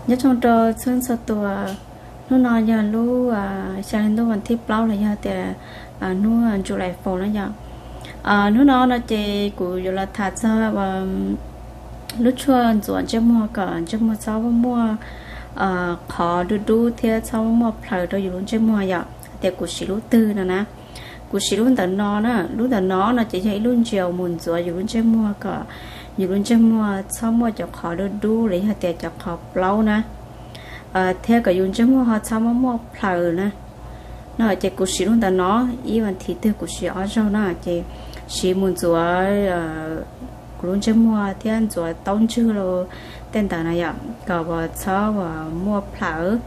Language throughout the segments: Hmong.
Nyob zoo rau txhua txhua tus, hnub no yog lub xya hli ntuj vas thib plaub los yog tias hnub July four na yom. Hnub no no ces kuv yuav los tham txog lub tshuaj ntxuav ntsej muag kom ntsej muag txhob muaj qhov dub dub thiab txhob muaj plhaws rau yus lub ntsej muag yom, tias kuv siv lub twg no na. Kuv siv lub ntawm no na, lub ntawm no no ces yog ib lub ntsia mus ntxuav yus lub ntsej muag kom yus lub ntsej muag txhob muaj cov qhov dub dub los yog tias cov qhov plaub na, thiab kom yus ntsej muag ho txhob muaj muaj plhaws na. No ces kuv siv lub ntawm no, ib vas thiv twg kuv siv ob zaug na, ces siv mus ntxuav kuv lub ntsej muag thiab ntxuav taub ntswg los tej ntawd na yom, kom uas txhob uas muaj plhaws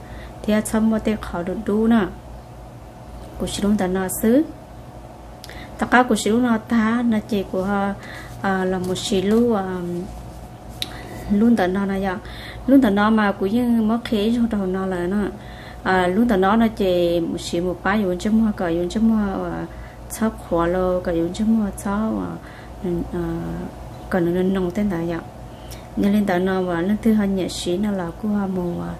thiab txhob muaj tej qhov dub dub na. Kuv siv lub ntawm no xwb. Tom qab kuv siv lub no tag no ces kuv los mus siv lub lub ntawm no na yom. Lub ntawm no mas kuv yeej muab qhia ib zaug rau hauv no lawm no. Lub ntawm no no ces mus siv mus pab yus ntsej muag kom yus ntsej muag txhob qhuav los kom yus ntsej muag txhob kom nws noo tej ntawd yom. Yog li ntawd no uas leej twg ho nyiam siv no los kuj ho mus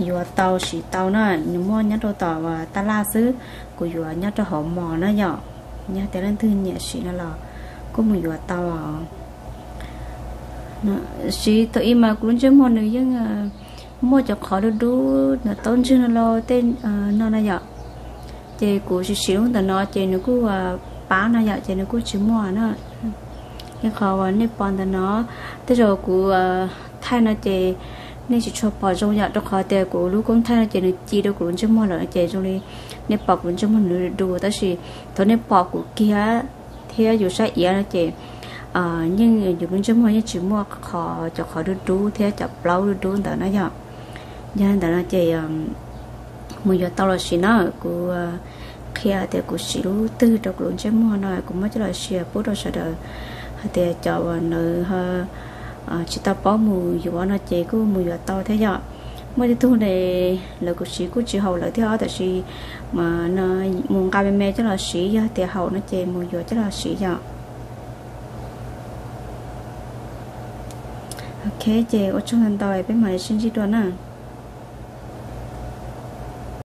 yuav tau siv tau na, nws muaj nyob rau tom uas taj laj xwb, kuv yuav nyob rau hauv mos na yom. Yog tias leej twg nyiam siv no los kuj mus yuav tau os. Siv thaum ib mas kuv lub ntsej muag nws yeej muaj cov qhov dub dub taub ntswg no los tej no na yom. Ces kuv siv siv lub ntawm no ces nws kuj pab no yom, ces nws kuj tsis muaj na. Li qhov uas nej pom ntawm no, tej zaum kuv thaij no ces nej tsis tshua pom zoo yom, rau qhov tias kuv lub koob thaij no ces nws ci rau kuv lub ntsej muag lawm ces zoo li nej pom kuv lub ntsej muag nws du, tab sis thaum nej pom kuv kiag thiab yus saib iav no ces yeej yus lub ntsej muag yeej tsis muaj qhov, cov qhov dub dub thiab cov plaub dub dub ntawd na yom. Yog li ntawd no ces mus yuav tau los siv na. Kuv qhia tias kuv siv lub twg rau kuv lub ntsej muag no, kuv muab coj los share pub rau sawv daws hais tias cov uas lawv tsis tau paub mus yuav no ces kuj mus yuav tau thiab yom. Muaj tej tug ne, lawv kuv siv kuj tsis haum lawv thiab os, tab sis mus nqa me me coj los siv, yog tias haum no ces mus yuav coj los siv yom. Ok, ces ua tsaug ntau ntau, peb mam li sib ntsib dua na.